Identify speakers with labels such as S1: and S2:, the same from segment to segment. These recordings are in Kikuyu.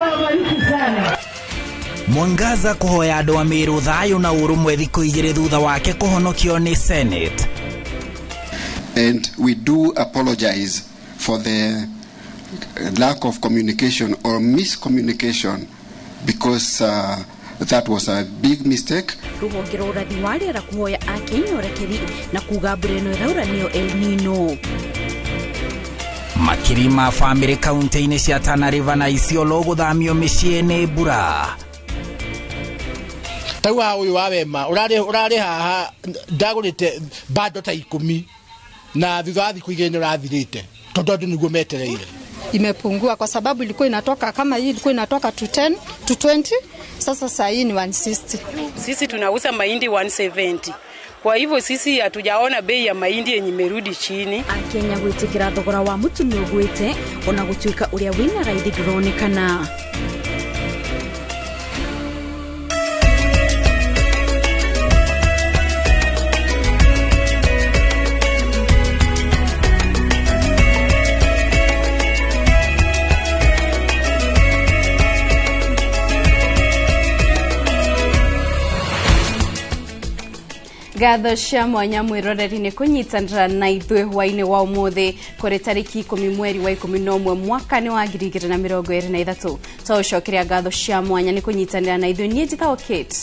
S1: Awabariki sana.
S2: Mwangaza kuhoya andũ a Meru thayũ na ũrũmwe thikũ igĩrĩ thutha wake kũhonokio nĩ Senate.
S3: And we do apologize for the lack of communication or miscommunication, because that was a big mistake.
S4: Rũhonge rwa ũrathi wa rĩera kũhoya Akenya ũrekeri na kuga mbura ĩno ĩraura nĩyo El Nino.
S2: Makiri ma bamĩrĩ kaunti-inĩ cia Tana River na Isiolo gũthamio mĩciĩ nĩ mbura.
S5: Tau haha ũyũ wa Wema ũrarĩ haha ndagũrĩte bando ta 10 na thutha wa thikũ igĩrĩ nĩ ũrathirĩte tondũ andũ nĩguo metereire.
S6: Imepungua kwa sababu ilikuwa inatoka kama hii ilikuwa inatoka 210 220, sasa saa hii ni 160.
S7: Sisi tunauza mahindi 170. Kwa hivyo sisi hatujaona bei ya mahindi yenye imerudi chini.
S4: Akenya gwĩtĩkĩra thogora wa mũtu nĩ ũgwĩte ona gũtuĩka ũrĩa wĩna raithi ndũronekana. Ngatho cia mwanya mwĩroreri nĩ kũnyitanĩra na ithuĩ hwainĩ wa ũmũthĩ kũrĩ tarĩki 10 mweri wa 11 mwaka nĩ wa 2023. Twaũcokeria ngatho cia mwanya nĩ kũnyitanĩra na ithuĩ. Niĩ njĩtagwo Kate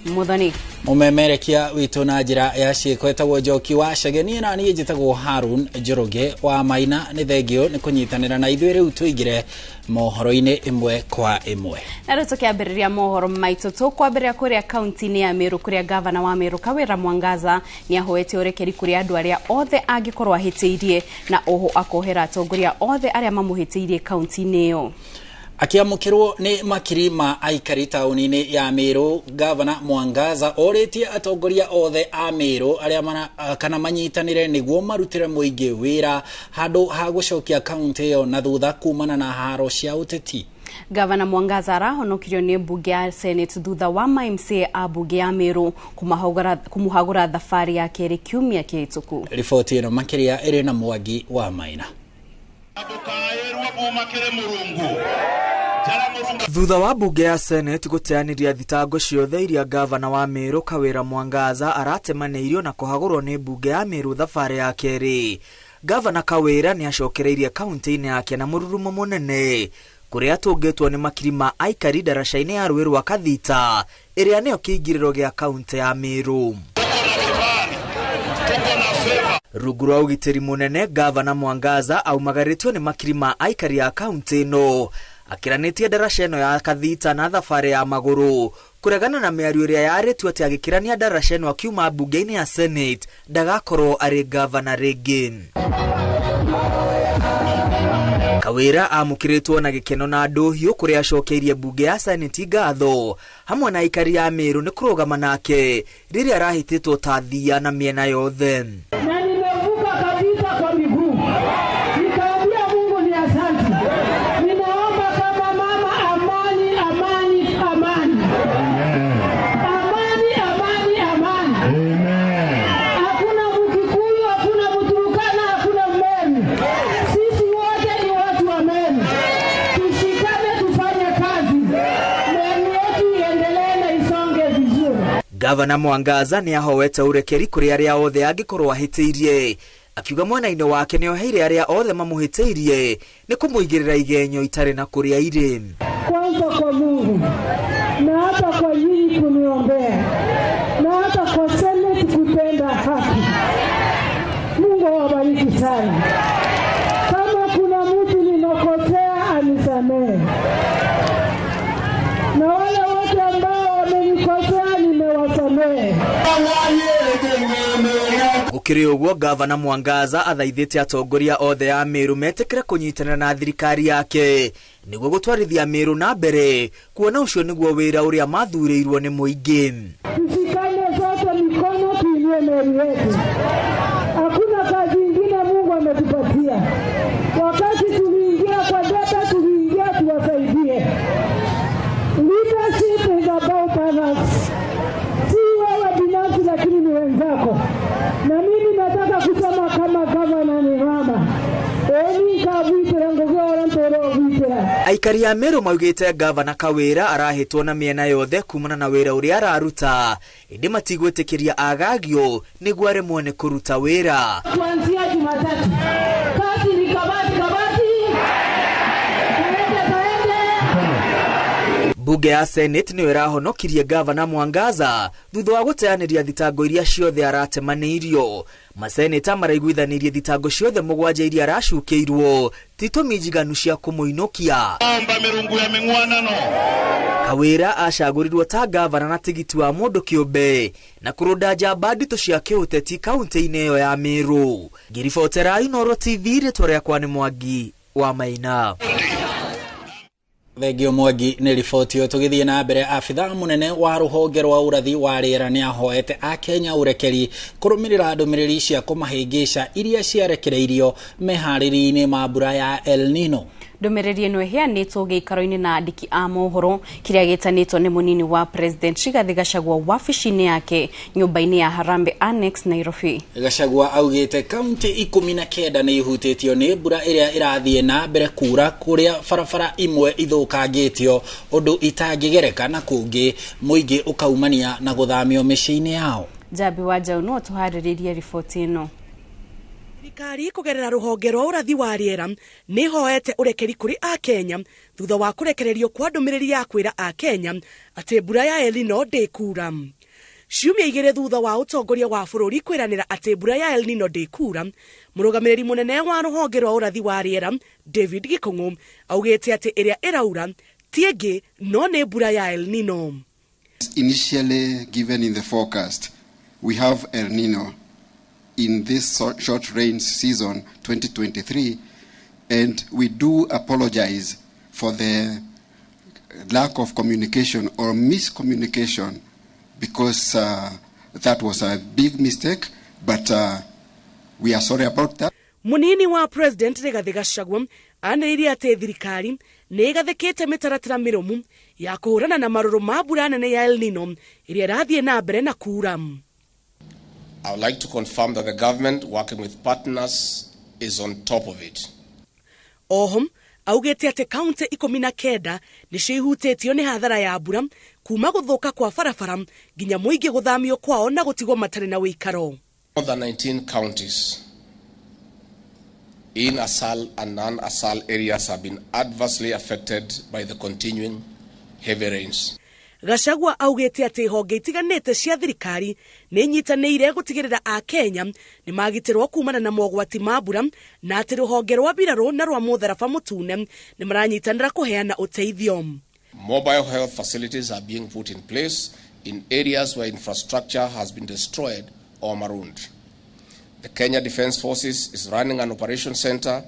S4: Muthoni.
S2: Mũmemerekia witũ na njĩra ya ciĩko etagwo Njoki wa Chege. Niĩ na niĩ njĩtagwo Harun Njoroge wa Maina. Nĩ thengio nĩ kũnyitanĩra na ithuĩ. Rĩu tũingĩre mohoro-inĩ ĩmwe kwa ĩmwe.
S4: Na rĩu tũkĩambĩrĩria mohoro maitũ tũkwambĩrĩria kũrĩa kaunti-inĩ ya Meru kũrĩa gavana wa Meru Kawĩra Mwangaza nĩ ahoete ũrekeri kũrĩ andũ arĩa othe angĩkorwo ahĩtĩirie na oho akohera atongoria othe arĩa mamũhĩtĩirie kaunti-inĩ ĩyo.
S2: Akĩamũkĩrwo nĩ makiri ma aikari taũni-inĩ ya Meru, gavana Mwangaza orĩtie atongoria othe a Meru arĩa kana manyitanĩre nĩguo marutĩre mũingĩ wĩra handũ ha gũcokia kaunti ĩyo na thutha kumana na haro cia ũteti.
S4: Gavana Mwangaza arahonokirio nĩ mbunge ya Senate thutha wa MCA a mbunge ya Meru kũmũhagũra thabarĩ ya kerĩ kiumia kĩhĩtũku.
S2: Riboti ĩno makĩria ĩrĩ na Mwangi wa Maina.
S8: Thutha wa mbunge ya Senate gũteanĩria thitango ciothe iria gavana wa Meru Kawĩra Mwangaza aratemanĩirio na kũhagũrwo nĩ mbunge ya Meru thabarĩ ya kerĩ, gavana Kawĩra nĩ acokereirie kaunti-inĩ yake na mũrurumo mũnene kũrĩa atũngĩtwo nĩ makiri ma aikari ndaraca-inĩ ya rũĩ rwa Kathita ĩrĩa nĩyo kĩingĩrĩro gĩa kaunti ya Meru. Rungu rwa ũgitĩri mũnene, gavana Mwangaza aumagarĩtio nĩ makiri ma aikari a kaunti ĩno akĩranĩtie ndaraca ĩno ya Kathita na thabarĩ ya magũrũ kũregana na mĩario ĩrĩa yarĩtio atĩ agĩkĩrania ndaraca ĩno akiuma mbunge-inĩ ya Senate ndagakorwo arĩ gavana rĩngĩ. Kawĩra amũkĩrĩtwo na gĩkeno na ndũhiũ kũrĩa acokeirie mbunge ya Senate ngatho hamwe na aikari a Meru nĩ kũrũgama nake rĩrĩa arahĩtĩtwo ta thia na mĩena yothe.
S1: Na nimevuka Kathita kwa miguu nikaambia Mungu ni asante. Ninaomba kama mama, amani, amani, amani. Amani, amani, amani. Hakuna Mkikuyu, hakuna Mturukana, hakuna Mmeru. Sisi wote ni watu wa Meru. Tushikane, tufanye kazi. Meru yetu iendelee na isonge vizuri.
S8: Gavana Mwangaza nĩ ahoete ũrekeri kũrĩ arĩa othe angĩkorwo ahĩtĩirie, akiuga mwena-inĩ wake nĩ oheire arĩa othe mamũhĩtĩirie nĩ kũmũigĩrĩra igenyo itarĩ na kũrĩa irĩ.
S1: Kwanza kwa Mungu na hata kwa nyinyi kuniombea na hata kwa Senate kutenda haki. Mungu awabariki sana. Kama kuna mtu ninakosea anisamehe, na wale wote ambao wamenikosea nimewasamehe.
S8: Gũkĩrĩ ũguo, gavana Mwangaza athaithĩte atongoria othe a Meru metĩkĩre kũnyitanĩra na thirikari yake nĩguo gũtwarithia Meru na mbere, kuona ũcio nĩguo wĩra ũrĩa mathurĩirwo nĩ mũingĩ.
S1: Tushikane sote mikono tuinue Meru yetu. Hakuna kazi ingine Mungu ametupatia. Wakati tuliingia kwa debe, tuliingia tuwasaidie. Leadership is about others. Si wewe binafsi, lakini ni wenzako. Na mimi nataka kusema kama gavana ni mama. Eni ka gwitira ngugi ora ntoro gwitira.
S8: Aikari a Meru maugĩte gavana Kawĩra arahĩtwo na mĩena yothe kumana na wĩra ũrĩa araruta, ĩndĩ matigwĩtĩkĩria agagio nĩguo aremwo nĩ kũruta wĩra.
S1: Kuanzia Jumatatu kazi ni kabati kabati, kaende kaende.
S8: Bunge ya Senate nĩyo ĩrahonokirie gavana Mwangaza thutha wa gũteanĩria thitango iria ciothe aratemanĩirio. Maseneta maraiguithanirie thitango ciothe 7 iria aracukĩirwo ti itũmi njiganu cia kũmũinũkia. Kawĩra acagũrirwo ta gavana na tigiti wa mũndũ kĩũmbe na kũrũnda njamba nditũ cia kĩũteti kaunti-inĩ ĩyo ya Meru. Ngĩribotera Inooro TV, rĩtwa rĩakwa nĩ Mwangi wa Maina.
S2: Thengio Mwangi nĩ riboti ĩyo. Tũgĩthiĩ na mbere, abithaa mũnene wa rũhonge rwa ũrathi wa rĩera nĩ ahoete akenya ũrekeri kũrũmĩrĩra ndũmĩrĩri cia kũmahĩngĩca iria ciarekereirio meharĩria-inĩ ma mbura ya El Nino.
S4: Ndũmĩrĩri ĩno ĩheanĩtwo gĩikaro-inĩ na andĩki a mohoro kĩrĩa gĩtanĩtwo nĩ mũnini wa President Rigathi Gachagua wabici-inĩ yake nyũmba-inĩ ya Harambee Annex, Nairobi.
S2: Gachagua augĩte kaunti 19 nĩ ihutĩtio nĩ mbura ĩrĩa ĩrathiĩ na mbere kura, kũrĩa barabara imwe ithũkangĩtio ũndũ itangĩgereka na kũngĩ mũingĩ ũkaumania na gũthamio mĩciĩ-inĩ yao.
S4: Njambi wa Njaũ no tũharĩrĩrie riboti ĩno.
S9: Thirikari kũgerera rũhonge rwa ũrathi wa rĩera nĩ hoete ũrekeri kũrĩ akenya thutha wa kũrekererio kwa ndũmĩrĩri ya kwĩra akenya atĩ mbura ya El Nino ndĩkura. Ciumia 2 thutha wa ũtongoria wa bũrũri kwĩranĩra atĩ mbura ya El Nino ndĩkura, mũrũgamĩrĩri mũnene wa rũhonge rwa ũrathi wa rĩera David Gĩkũng'ũ augĩte atĩ ĩrĩa ĩraura ti ĩngĩ no nĩ mbura ya El Nino.
S3: Initially given in the forecast, we have El Nino in this short rain season 2023, and we do apologize for the lack of communication or miscommunication, because that was a big mistake, but we are sorry about that.
S9: Munini wa President Rigathi Gachagua anĩrĩire atĩ thirikari nĩ ĩgathĩkĩte mĩtaratara mĩrũmu ya kũhũrana na marũrũ ma mbura nene ya El Nino ĩrĩa ĩrathiĩ na mbere na kura.
S10: I would like to confirm that the government, working with partners, is on top of it.
S9: Oho, augĩte atĩ kaunti 19 nĩcio ihutĩtio nĩ hathara ya mbura kuma gũthũka kwa barabara nginya mũingĩ gũthamio kwao na gũtigwo matarĩ na wĩikaro.
S10: More than 19 counties in ASAL and non-ASAL areas have been adversely affected by the continuing heavy rains.
S9: Gachagua augĩte atĩ honge itiganĩte cia thirikari nĩ inyitanĩire gũtigĩrĩra akenya nĩ magitĩrwo kumana na mogwati ma mbura na atĩ rũhonge rwa mbirarũ na rwa mũtharaba mũtune nĩ maranyitanĩra kũheana ũteithio.
S10: Mobile health facilities are being put in place in areas where infrastructure has been destroyed or marooned. The Kenya Defence Forces is running an operation center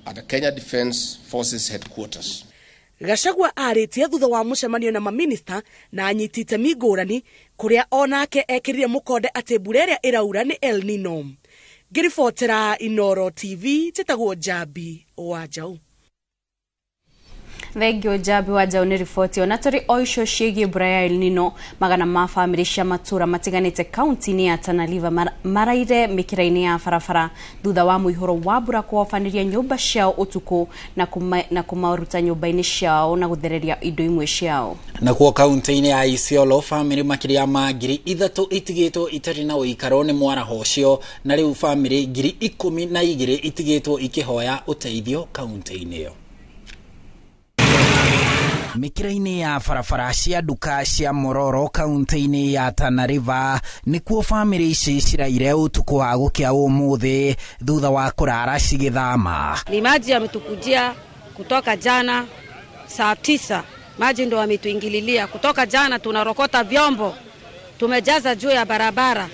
S10: at the Kenya Defence Forces headquarters.
S9: Gachagua arĩtie thutha wa mũcemanio na maminista na anyiti itemi ngũrani kũrĩa onake ekĩrire mũkonde atĩ mbura ĩrĩa ĩraura nĩ El Nino. Ngĩribotera Inooro TV, njĩtagwo Njambi wa Njaũ.
S4: Thengio Njambi wa Njaũ nĩ riboti. Ona tũrĩ o icio ciĩgiĩ mbura ya El Nino, magana ma bamĩrĩ cia matũra matiganĩte kaunti-inĩ ya Tana River maraire mĩkĩra-inĩ ya barabara thutha wa mũihũro wa mbura kũhobanĩria nyũmba ciao ũtukũ na kũmaruta nyũmba-inĩ ciao na gũthereria indo imwe ciao.
S2: Nakuo kaunti-inĩ ya Isiolo, bamĩrĩ makĩria ma 3,000 itigĩtwo itarĩ na ũikaro nĩ mwaraho ũcio, na rĩu bamĩrĩ 12,000 itigĩtwo ikĩhoya ũteithio kaunti-inĩ ĩyo. Mĩkĩra-inĩ ya barabara cia nduka cia Mororo kaunti-inĩ ya Tana River nĩkuo bamĩrĩ ici ciraire ũtukũ wa gũkĩa ũmũthĩ thutha wa kũrara cigĩthama.
S11: Ni maji yametukujia kutoka jana saa 9, maji ndo wametuingililia kutoka jana. Tunarokota vyombo tumejaza juu ya barabara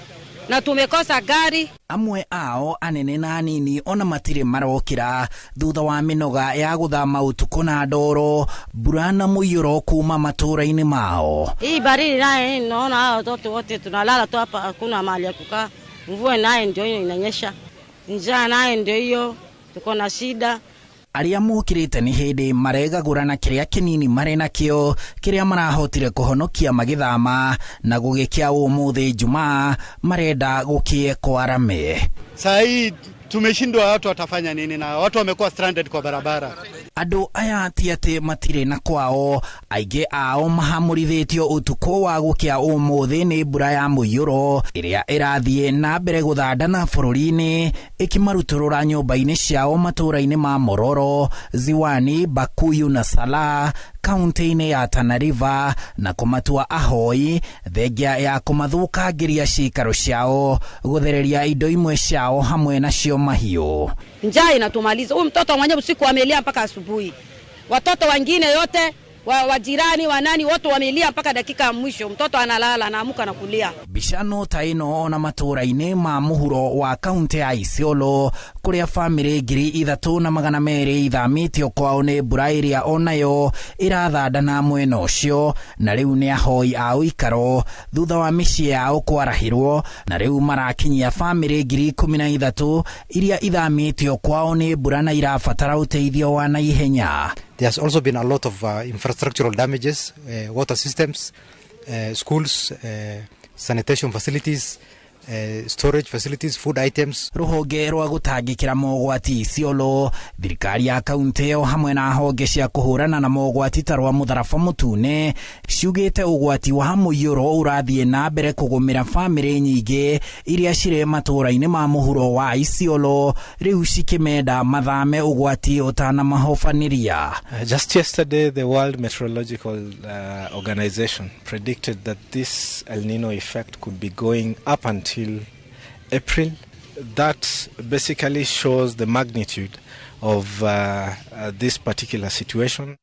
S11: na tumekosa gari.
S2: Amwe ao anene na anini ona matirĩ marokĩra thutha wa mĩnoga ya gũthama ũtukũ na ndoro, mbura na mũiyũro kuma matũũra-inĩ mao.
S11: Hii baridi naye naona hawa watoto wote tunalala tu hapa, hakuna mahali ya kukaa. Mvua naye ndio hiyo inanyesha, njaa naye ndio hiyo, tuko na shida.
S2: Arĩa mokĩrĩte nĩ hĩndĩ maregagũrana kĩrĩa kĩnini marĩ nakĩo kĩrĩa marahotire kũhonokia magĩthama, na gũgĩkĩa ũmũthĩ Jumaa marenda gũkĩe kwarame.
S5: Saa hii
S12: Tumeshindwa, watu watafanya nini? Na watu wamekuwa stranded kwa barabara.
S2: Andũ aya ti atĩ matirĩ na kwao, aingĩ ao mahamũrithĩtio ũtukũ wa gũkĩa ũmũthĩ nĩ mbura ya mũiyũro ĩrĩa ĩrathiĩ na mbere gũthandana bũrũri-inĩ, ĩkĩmarutũrũra nyũmba-inĩ ciao matũũra-inĩ ma Mororo, Ziwani, Bakuyu na Salaa kaunti-inĩ ya Tana River, na kũmatua ahoi thengia ya kũmathũkangĩria ciikaro ciao, gũthereria indo imwe ciao hamwe nacio mahiũ.
S11: Njaa inatumaliza. Huyu mtoto mwenyewe usiku amelia mpaka asubuhi. Watoto wengine yote wa jirani wanani wote wamelia mpaka dakika ya mwisho. Mtoto analala, anaamuka na kulia.
S2: Mbicano ta ĩno ona matũũra-inĩ ma mũhuro wa kaunti ya Isiolo, kũrĩa bamĩrĩ 3200 ithamĩtio kwao nĩ mbura ĩrĩa onayo ĩrathandana mwena ũcio, na rĩu nĩ ahoi a ũikaro thutha wa mĩciĩ yao kwarahĩrwo, na rĩu marakinyia bamĩrĩ 13,000 iria ithamĩtio kwao nĩ mbura na irabatara ũteithio wa naihenya.
S13: There's also been a lot of infrastructural damages, water systems, schools, sanitation facilities, storage facilities, food items.
S2: Rũhonge rwa gũtangĩkĩra mogwati Isiolo, thirikari ya kaunti ĩyo hamwe na honge cia kũhũrana na mogwati ta rwa mũtharaba mũtune ciugĩte ũgwati wa mũiyũro ũrathiĩ na mbere kũgũmĩra bamĩrĩ nyingĩ iria cirĩ matũũra-inĩ ma mũhuro wa Isiolo, rĩu cikĩmenda mathame ũgwati ũtanamahobanĩria.
S14: Just yesterday, the World Meteorological Organization predicted that this El Nino effect could be going up until April. That basically shows the magnitude of this particular situation.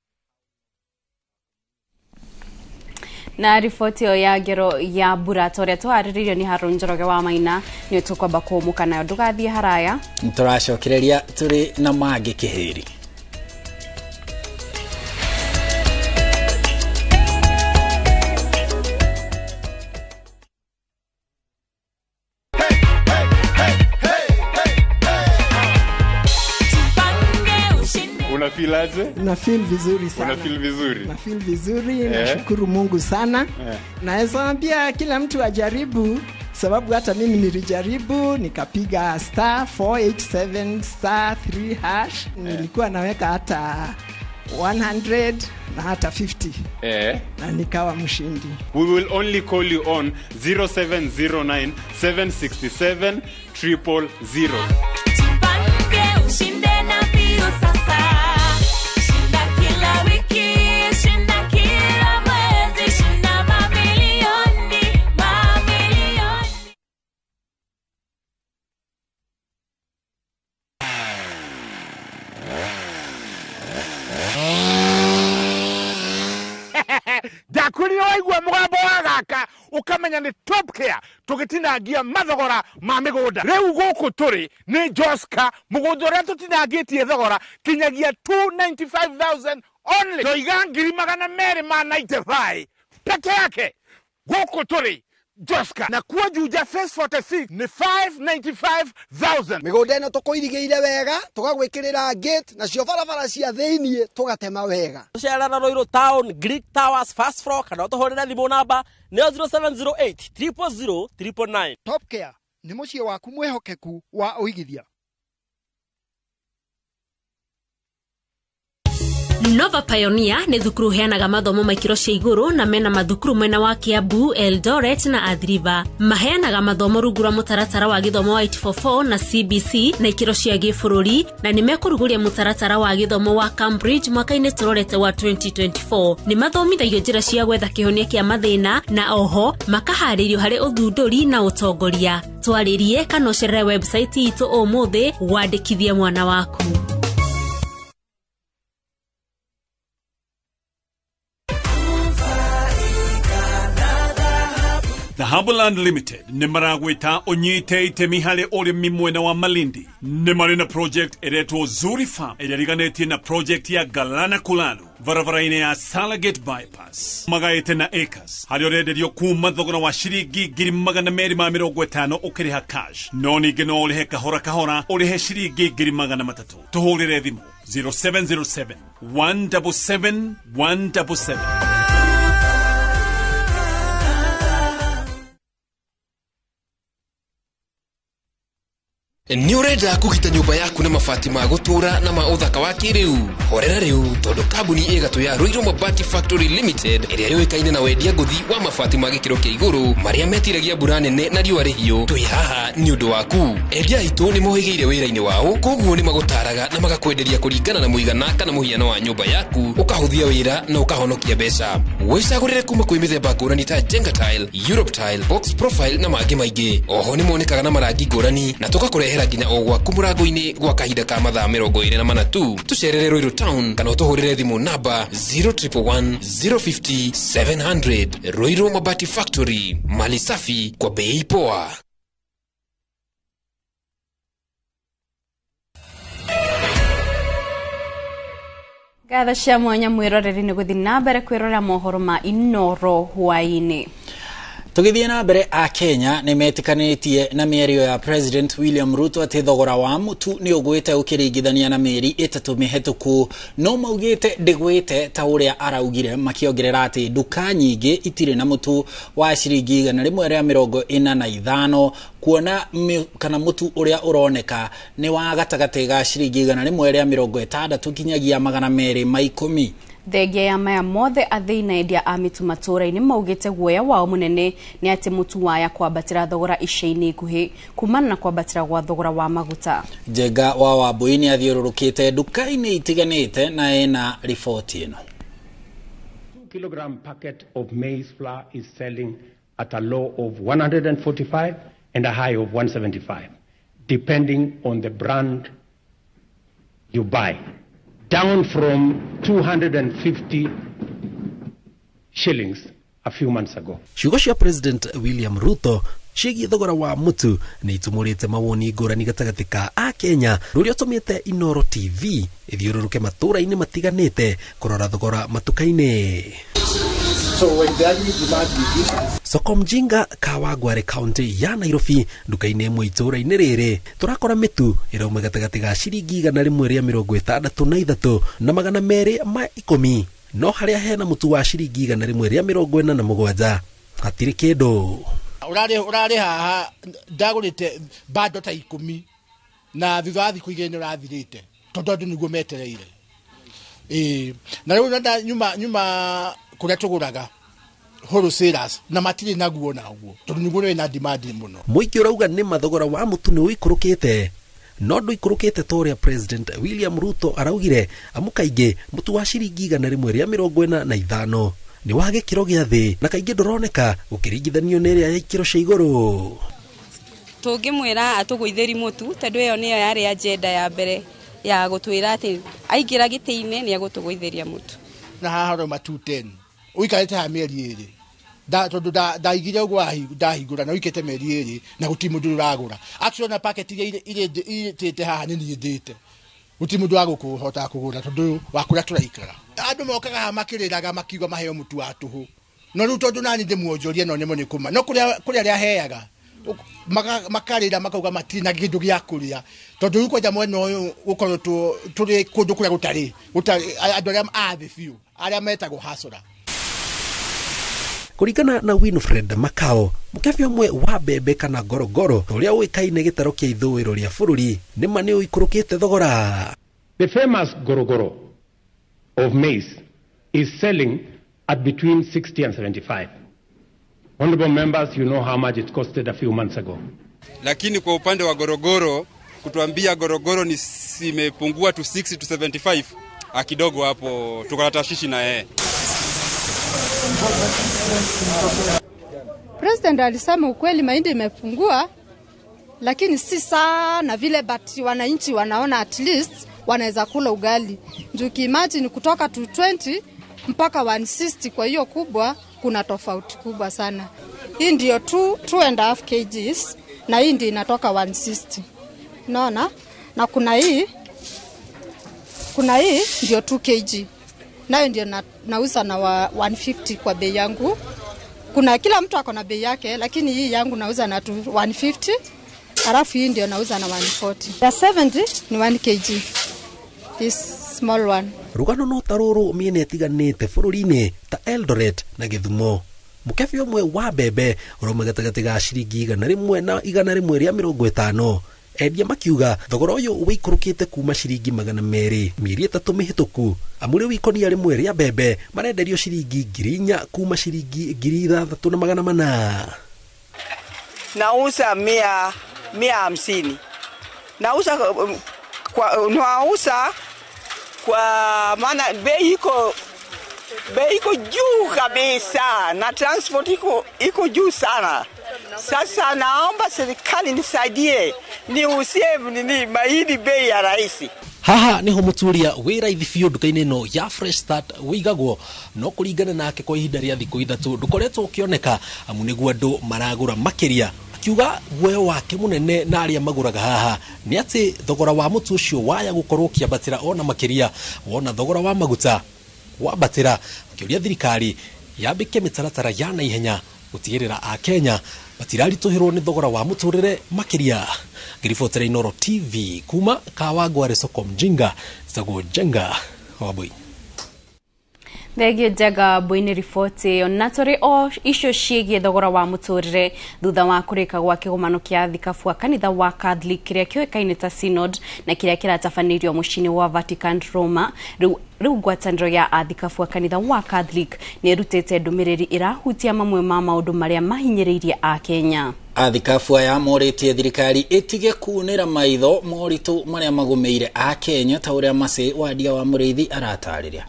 S4: Na riboti ĩyo ya ngero ya mbura ta ũrĩa tũharĩrĩirio nĩ Harũni Njoroge wa Maina nĩ tũkwamba kũmũka nayo, ndũgathiĩ haraya.
S2: Tũracokereria tũrĩ na mangĩ kĩhĩri.
S15: Una feel aje?
S16: Na feel vizuri sana.
S15: Una feel vizuri?
S16: Na feel vizuri, nashukuru Mungu sana. Naweza ambia kila mtu ajaribu, sababu hata mimi nilijaribu, nikapiga *487*3#. Nilikuwa naweka hata 100 na hata 50 na nikawa mshindi.
S15: We will only call you on 0709 767 000.
S17: Jipange ushinde na mbio sasa. Shinda kila wiki, shinda kila mwezi, shinda mamilioni, mamilioni.
S18: Ndakwĩrire waigua mũgambo wa gaka ũkamenya nĩ Top Care, tũgĩtinangia mathogora ma mĩgũnda. Rĩu gũkũ tũrĩ nĩ Joska, mũgũnda ũrĩa tũtinangĩtie thogora kinyagia 295,000 only, toiga 295,000 peke yake. Gũkũ tũrĩ Joska, na kuo Juja Phase 46 nĩ 595,000.
S19: Mĩgũnda ĩno tũkũirigĩire wega, tũgagwĩkĩrĩra gate, nacio barabara cia thĩiniĩ tũgatema wega.
S20: Tũcerera Ruiru Town, Greek Towers, first floor, kana ũtũhũrĩre thimũ namba nĩyo 0708 000 999.
S19: Top Care nĩ mũciĩ waku mwĩhokeku wa ũigithia.
S21: Nova Pioneer nĩ thukuru heanaga mathomo ma ikĩro cia igũrũ na mena mathukuru mwena wa Kiambu, Eldoret na Athi River. Maheanaga mathomo rungu rwa mũtaratara wa gĩthomo wa 844 na CBC na ikĩro cia gĩbũrũri, na nĩ mekũrugũria mũtaratara wa gĩthomo wa Cambridge mwaka-inĩ tũrorete wa 2024. Nĩ mathomithagio njĩra cia gwetha kĩhonia kĩa mathĩna na oho makaharĩrio harĩ ũthundũri na ũtongoria. Twarĩrie kana ũcerere website itũ ũmũthĩ wandĩkithie mwana waku.
S22: Dhahabuland Limited nĩ maragwĩta ũnyite itemi harĩ ũrĩmi mwena wa Malindi. Nĩ marĩ na project ĩretwo Zuri Farm ĩrĩa ĩriganĩtie na project ya Galana Kulalu barabara-inĩ ya Salagate Bypass, magaĩte na acres harĩa ũrenderio kuma thogora wa ciringi 250,000 ũkĩrĩha cash, no ningĩ no ũrĩhe kahora kahora ũrĩhe ciringi 300,000. Tũhũrĩre thimũ 0707 177 177.
S6: Nĩ ũrenda kũgita nyũmba yaku na mabati ma gũtũũra na ma ũthaka wa kĩrĩu? Horera rĩu, tondũ kambuni ĩ gatũ ya Ruiru Mabati Factory Limited, ĩrĩa yũĩkaine na wendia ngũthi wa mabati ma gĩkĩro kĩa igũrũ marĩa metiragia mbura nene na riũa rĩhiũ, twĩ haha nĩ ũndũ waku. Endia aitũ nĩ mohĩgĩire wĩra-inĩ wao, koguo nĩ magũtaraga na magakwenderia kũringana na mũigana kana mũhiano wa nyũmba yaku, ũkahũthia wĩra na ũkahonokia mbeca. Wĩcagũrĩre kuma kwĩ mĩthemba ngũrani ta Jenga Tile, Europe Tile, Box Profile na mangĩ maingĩ. Oho nĩ monekaga na marangi ngũrani na tũgakũrehera nginya o gwaku mũrango-inĩ gwa kahinda ka mathaa 24 tu. Tũcerere Ruiru Town kana ũtũhũrĩre thimũ namba 0111 050 700. Ruiru Mabati Factory, mali safi kwa bei poa.
S4: Ngatho cia mwanya mwĩroreri nĩ gũthiĩ na mbere kwĩrorera mohoro ma Inoro hwaĩ-inĩ.
S2: Tũgĩthiĩ na mbere, a Kenya nĩ metĩkanĩtie na mĩario ya President William Ruto atĩ thogora wa mũtu nĩ ũgwĩte ũkĩringithania na mĩeri 3 mĩhetũku, no maugĩte ndĩgwĩte ta ũrĩa araugire, makĩongerera atĩ nduka nyingĩ itirĩ na mũtu wa ciringi 145, kuona kana mũtu ũrĩa ũroneka nĩ wa gatagatĩ ga ciringi 160 nginyagia 210.
S4: Thengia ya maya mothe, athĩi na endia a mĩtu matũũra-inĩ maugĩte guoya wao mũnene nĩ atĩ mũtu waya kwambatĩra thogora ica-inĩ ikuhĩ kumana na kwambatĩra gwa thogora wa maguta.
S2: Njenga wa Wambui nĩ athiũrũrũkĩte nduka-inĩ itiganĩte na ena riboti ĩno.
S7: 2 kilogram packet of maize flour is selling at a low of 145 and a high of 175, depending on the brand you buy, down from 250 shillings a few months ago.
S23: Ciugo cia President William Ruto ciĩgiĩ thogora wa mũtu nĩ itumũrĩte mawoni ngũrani gatagatĩ ka Akenya, rũrĩa ũtũmĩte Inoro TV ĩthiũrũrũke matũũra-inĩ matiganĩte kũrora thogora matuka-inĩ.
S5: So when the aggregate demand reduces,
S23: Soko Mjinga Kawangware kaunti ya Nairobi, nduka-inĩ ĩmwe itũũra-inĩ rĩrĩ tũrakora mĩtu ĩrauma gatagatĩ ga ciringi 163 na 210, no harĩa hena mũtu wa ciringi 147 hatirĩ kĩndũ.
S5: Ũrarĩ haha ndagũrĩte bando ta 10 na thutha wa thikũ 2 nĩ ũrathirĩte tondũ andũ nĩguo metereire. Na rĩu nyuma kũrĩa tũgũraga wholesalers na matirĩ naguo naguo tondũ nĩguo wĩna demand mũno.
S23: Mũingĩ ũrauga nĩ mathogora wa mũtu nĩ ũikũrũkĩte, no ndũikũrũkĩte ta ũrĩa President William Ruto araugire, amu kaingĩ mũtu wa ciringi 145 nĩ wa gĩkĩro gĩa thĩ na kaingĩ ndũroneka gũkĩringithanio na ĩrĩa ya ikĩro cia igũrũ.
S24: Tũngĩmwĩra atũgũithĩri mũtu tondũ ĩyo nĩyo yarĩ agenda ya mbere ya gũtwĩra atĩ aingĩra gĩtĩ-inĩ nĩ egũtũgũithĩria mũtu.
S5: Na haha ũrauma 210 ũikarĩte haha mĩeri 2, tondũ ndaigire ũguo ndahingũra na ũikĩte mĩeri 2 na gũtirĩ mũndũ ũragũra. Actually na packet iria irĩtĩte haha nĩ niĩ ndĩte, gũtirĩ mũndũ wa gũkũhota kũgũra tondũ wa kũrĩa tũraikara. Andũ mokaga haha makĩrĩraga makiuga maheo mũtu wa tũhũ, no rĩu tondũ nani ndĩmuonjorie no nĩmo nĩ kũma, no kũrĩa arĩa heaga makarĩra makauga matirĩ na kĩndũ gĩa kũrĩa, tondũ rĩu kwanja mwena ũyũ gũkorwo tũrĩ kũndũ kũrĩa gũtarĩ andũ arĩa a thĩ biũ arĩa metagwo hasora.
S23: Kũringana na Winfred Makao, mũkebe ũmwe wa mbembe kana ngorongoro ũrĩa ũĩkaine gĩtaro kĩa ithũĩro rĩa bũrũri nĩ ma nĩ ũikũrũkĩte thogora.
S7: The famous gorogoro of maize is selling at between 60 and 75. Honorable members, you know how much it costed a few months ago.
S25: Lakini kwa upande wa gorogoro, kutuambia gorogoro ni simepungua to 60 to 75, kidogo hapo tuko na tashishi na yeye.
S26: President alisema ukweli mahindi imepungua, lakini si sana vile, but wananchi wanaona at least wanaweza kula ugali. Juu imagine kutoka 220 mpaka 160, kwa hiyo kubwa kuna tofauti kubwa sana. Hii ndio 2.5 kgs na hii ndio inatoka 160. Unaona? Na kuna hii ndio 2 kg. Nayo ndio nauza na 150 kwa bei yangu. Kuna kila mtu ako na bei yake, lakini hii yangu nauza na 150, alafu hii ndio nauza na 140. Ya 70 ni 1 kg. This small one.
S23: Rugano no taruru mĩena ĩtiganĩte bũrũri-inĩ ta Eldoret na Gĩthumo. Mũkebe ũmwe wa mbembe ũrauma gatagatĩ ga ciringi 100 na 150, Endia makiuga thogora ũyũ wĩikũrũkĩte kuma ciringi 200 mĩeri 3 mĩhĩtũku. Amu rĩu ikũnia rĩmwe rĩa mbembe marenderio ciringi 4,000 kuma ciringi 6,400.
S1: Nauza 150. Nauza kwa, nauza kwa maana bei iko juu kabisa na transport iko juu sana. Sasa naomba serikali nisaidie niuzie nini mahindi bei ya rahisi.
S23: Haha niho muturia wĩ raithi biũ nduka-inĩ ĩno ya Fresh Start wĩigagwo, no kũringana nake kwa ihinda rĩa thikũ 3 ndũkoretwo ũkĩoneka, amu nĩguo andũ maragũra makĩria. Akiuga guoya wake mũnene na arĩa magũraga haha nĩ atĩ thogora wa mũtu ũcio waya gũkorwo ũkĩambatĩra ona makĩria wona thogora wa maguta wambatĩra. Akĩũria thirikari yambĩke mĩtaratara ya naihenya gũtigĩrĩra Akenya matiraritũhĩrwo nĩ thogora wa mũtũrĩre makĩria. Ngĩribotera Inooro TV kuma Kawangware soko Mjinga, njĩtagwo Njenga Wambui.
S4: Thengio Njenga Wambui nĩ riboti ĩyo. Na tũrĩ o icio ciĩgiĩ thogora wa mũtũrĩre thutha wa kũrĩka gwa kĩgomano kĩa thikabu a kanitha wa Catholic kĩrĩa kĩũĩkaine ta Synod na kĩrĩa kĩratabanĩirio mũciĩ-inĩ wa Vatican Roma. Rĩu ngwatanĩro ya athikabu a kanitha wa Catholic nĩ ĩrutĩte ndũmĩrĩri ĩrahutia mamwe ma maũndũ marĩa mahinyĩrĩirie Akenya.
S2: Athikabu aya morĩtie thirikari ĩtige kunĩra maitho moritũ marĩa magũmĩire Akenya ta ũrĩa Mercy Wandia wa Mũrĩithi aratarĩria.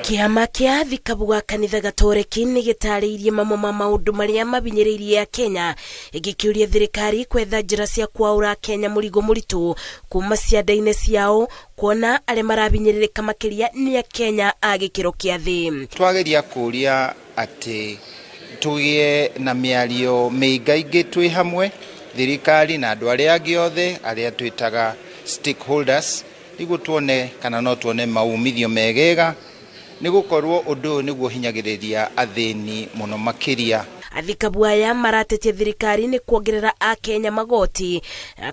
S3: Kĩama kĩa athikabu a kanitha gatoreki nĩ gĩtarĩirie mamwe ma maũndũ marĩa mabinyĩrĩirie Akenya, gĩkĩũria thirikari kwetha njĩra cia kwaũra Akenya mũrigo mũritũ kuma cianda-inĩ ciao, kuona arĩa marabinyĩrĩrĩka makĩria nĩ Akenya a gĩkĩro kĩa thĩ.
S8: Twageria kũũria atĩ tũgĩe na mĩario mĩingaingĩ twĩ hamwe, thirikari na andũ arĩa angĩ othe arĩa twĩtaga stakeholders, nĩguo tuone kana no tuone maumithio megega, nĩ gũkorwo ũndũ ũyũ nĩguo hinyagĩrĩria athĩni mũno makĩria.
S3: Athikabu aya maratetia thirikari nĩ kuongerera Akenya magoti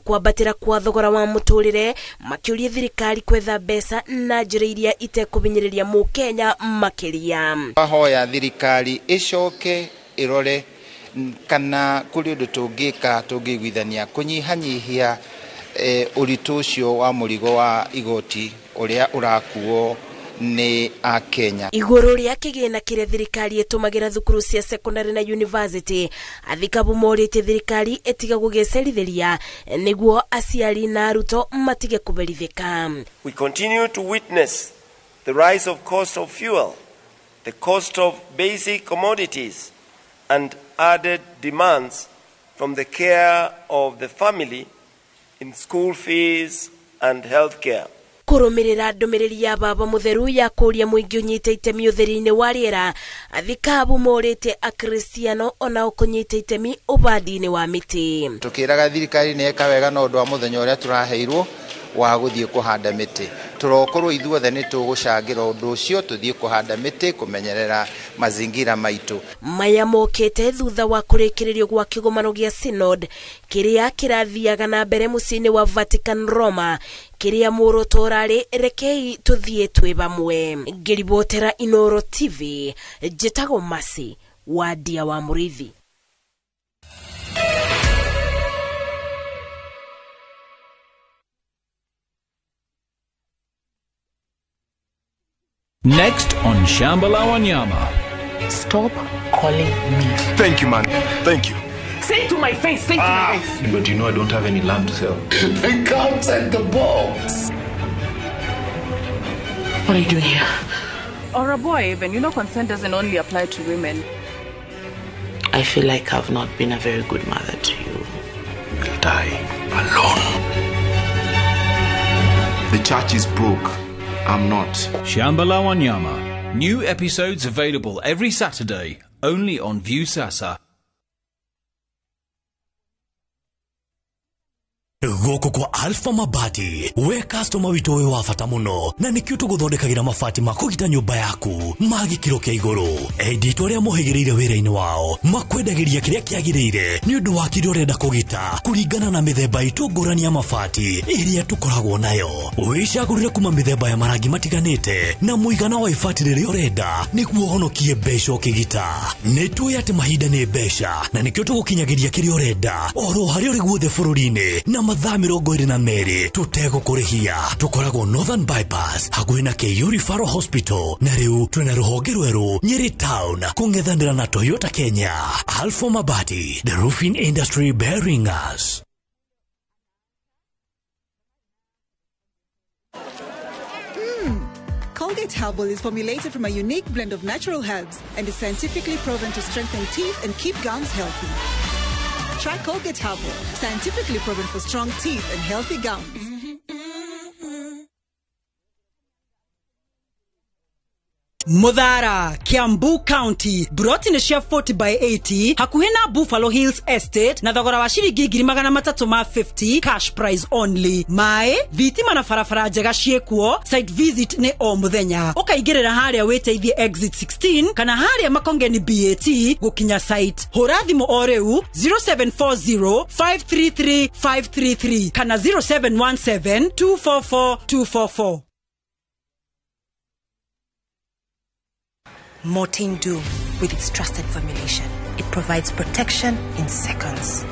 S3: kwambatĩra kwa thogora wa mũtũrĩre, makĩũria thirikari kwetha mbeca na njĩra iria itekũhinyĩrĩria mũkenya makĩria.
S8: Ahoya thirikari ĩcoke ĩrore kana kũrĩ ũndũ tũngĩka tũngĩiguithania kũnyihanyihia ũritũ ũcio wa mũrigo wa igoti ũrĩa ũrakuo nĩ Akenya.
S3: Igũrũ rĩa kĩgĩna kĩrĩa thirikari ĩtũmagĩra thukuru cia secondary na university, athikabu morĩtie thirikari ĩtige gũgĩcerithĩria nĩguo aciari na arutwo matige kũberithĩka.
S9: We continue to witness the rise of cost of fuel, the cost of basic commodities, and added demands from the care of the family in school fees and health care.
S3: Kũrũmĩrĩra ndũmĩrĩri ya Baba Mũtheru ya kũũria mũingĩ ũnyite itemi ũtheri-inĩ wa rĩera, athikabu morĩte Akristiano onao kũnyita itemi ũbandi-inĩ wa mĩtĩ.
S8: Tũkĩraga thirikari nĩ ĩka wega na ũndũ wa mũthenya ũrĩa tũraheirwo wa gũthiĩ kũhanda mĩtĩ. Tũrokorwo ithuothe nĩ tũgũcangĩra ũndũ ũcio, tũthiĩ kũhanda mĩtĩ kũmenyerera mazingira maitũ.
S3: Maya mokĩte thutha wa kũrĩkĩrĩrio gwa kĩgomano gĩa Synod kĩrĩa kĩrathiaga na mbere mũciĩ-inĩ wa Vatican Roma, kĩrĩa muoroto ũrarĩ rekei tũthiĩ twĩ hamwe. Ngĩribotera Inooro TV, njĩtagwo Mercy Wandia wa Mũrĩithi.
S10: Next on Shamba la Wanyama.
S12: Stop calling me.
S27: Thank you, man. Thank you.
S12: Say it to my face. Say it to my face.
S27: But you know I don't have any land to sell.
S12: They can't take the box. What are you doing here?
S28: Or a boy even. You know consent doesn't only apply to women.
S12: I feel like I've not been a very good mother to you.
S27: You'll die alone. The church is broke. I'm not.
S10: Shamba la Wanyama. New episodes available every Saturday, only on Viusasa.
S11: Gũkũ kwa Alpha Mabati we customer witũ wĩ wa bata mũno na nĩkĩo tũgũthondekagĩra mabati ma kũgita nyũmba yaku ma gĩkĩro kĩa igũrũ. Endia itũ arĩa mohĩgĩrĩire wĩra-inĩ wao makwendagĩria kĩrĩa kĩagĩrĩire nĩ ũndũ wa kĩrĩa ũrenda kũgita kũringana na mĩthemba itũ ngũrani ya mabati ĩrĩa tũkoragwo nayo. Wĩcagũrĩre kuma mĩthemba ya marangi matiganĩte na mũigana wa ibati rĩrĩa ũrenda nĩguo ũhonokie mbeca ũkĩgita. Nĩ tũĩ atĩ mahinda nĩ mbeca na nĩkĩo tũgũkinyagĩria kĩrĩa ũrenda oro harĩa ũrĩ guothe bũrũri-inĩ na mathaa 22 tũtegũkũrĩhia. Tũkoragwo Northern Bypass hakuhĩ na KU Referral Hospital na rĩu twĩna rũhonge rwerũ Nyeri Town kũng'ethanĩra na Toyota Kenya. Alpha Mabati, the roofing industry bearing us.
S13: Colgate Herbal is formulated from a unique blend of natural herbs and is scientifically proven to strengthen teeth and keep gums healthy. Try Colgate Herbal, scientifically proven for strong teeth and healthy gums.
S14: Muthara, Kiambu County, broti nĩ cia 40 by 80 hakuhĩ na Buffalo Hills Estate na thogora wa ciringi 350 cash price only. Maĩ, thitima na barabara njega ciĩkuo, site visit nĩ o mũthenya. Ũkaingĩrĩra harĩa wĩteithie exit 16 kana harĩa Makongeni BAT gũkinya site. Hũra thimũ o rĩu 0740 533 533 kana 0717 244 244.
S15: Mortein Doom, with its trusted formulation, it provides protection in seconds.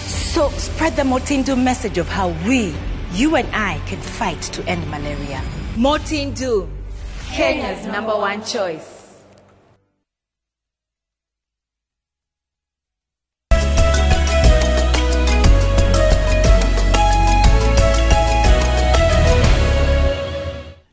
S15: So spread the Mortein Doom message of how we, you and I, can fight to end malaria.
S16: Mortein Doom, Kenya's #1 choice.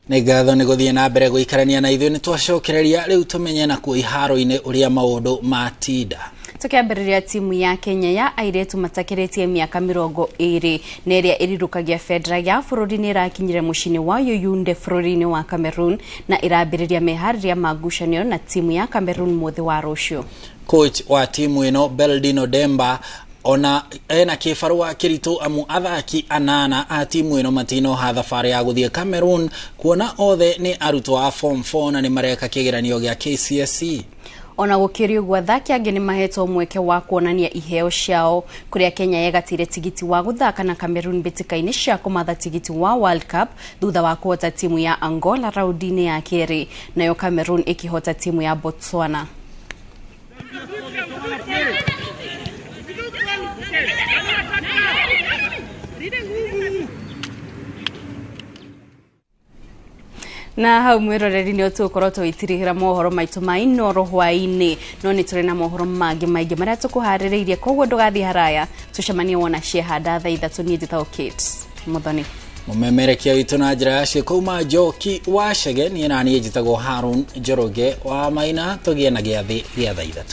S2: Nĩ ngatho nĩ gũthiĩ na mbere gũikarania na ithuĩ. Nĩ twacokereria rĩu tũmenye na kuo iharo-inĩ ũrĩa maũndũ matinda.
S4: Tukiambĩrĩria timu ya Kenya ya airĩtu matakĩrĩtie mĩaka 20 na ĩrĩa ĩrirũkagia bendera ya bũrũri nĩ ĩrakinyire mũciĩ-inĩ wa Yaounde bũrũri-inĩ wa Cameroon na ĩrambĩrĩria meharĩria ma ngucanio na timu ya Cameroon mũthĩ wa rũciũ.
S2: Coach wa timu ĩno Beldino Demba ona ena kĩbarũa kĩritũ amu athaki anana a timu ĩno matinoha thabarĩ ya gũthiĩ Cameroon kuona othe nĩ arutwo a form 4 na nĩ mareka kĩgeranio gĩa KCSE.
S4: Ona gũkĩrĩ ũguo athaki angĩ nĩ mahetwo mweke wa kuonania iheo ciao kũrĩa Kenya yegatĩire tigiti wa gũthaka na Cameroon mbĩtĩka-inĩ cia kũmatha tigiti wa World Cup thutha wa kũhota timu ya Angola raũndi-inĩ ya kerĩ, nayo Cameroon ĩkĩhota timu ya Botswana. Na hau mwiroreri nĩ tũgũkorwo tũgĩtirihĩra mohoro maitũ ma Inoro hwaĩ-inĩ, no nĩ tũrĩ na mohoro mangĩ maingĩ marĩa tũkũharĩrĩirie, koguo ndũgathiĩ haraya, tũcemanie wona ciehanda thaa 3. Niĩ njĩtagwo Kate Muthoni.
S2: Mũmemerekia witũ na njĩra ya ciĩko uma Njoki wa Chege, niĩ na niĩ njĩtagwo Harun Njoroge wa Maina. Tũgĩe na gĩathĩ gĩa thaa 3.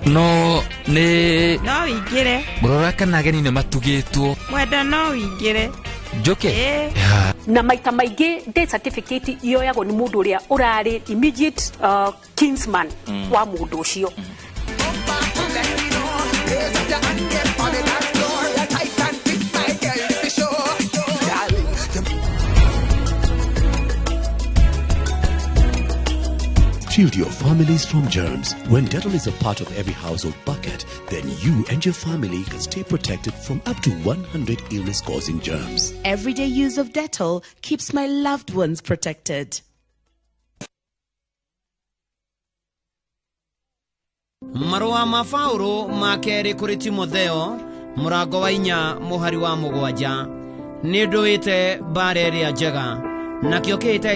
S17: No nĩ
S18: no wĩingĩre
S17: ngũrora kana ageni nĩ matugĩtwo.
S18: Mwenda no wĩingĩre
S17: njoke
S20: na maita maingĩ death certificate yoyagwo nĩ mũndũ ũrĩa ũrarĩ immediate kinsman wa mũndũ ũcio.
S11: Shield your families from germs. When Dettol is a part of every household bucket, then you and your family can stay protected from up to 100 illness-causing germs.
S3: Everyday use of Dettol keeps my loved ones protected.
S29: Marũa ma Paũlũ ma kerĩ kũrĩ Timotheo mũrango wa 4 mũhari wa 7 nĩ ndũĩte mbara ĩrĩa njega nakĩo kĩhĩtahĩtano.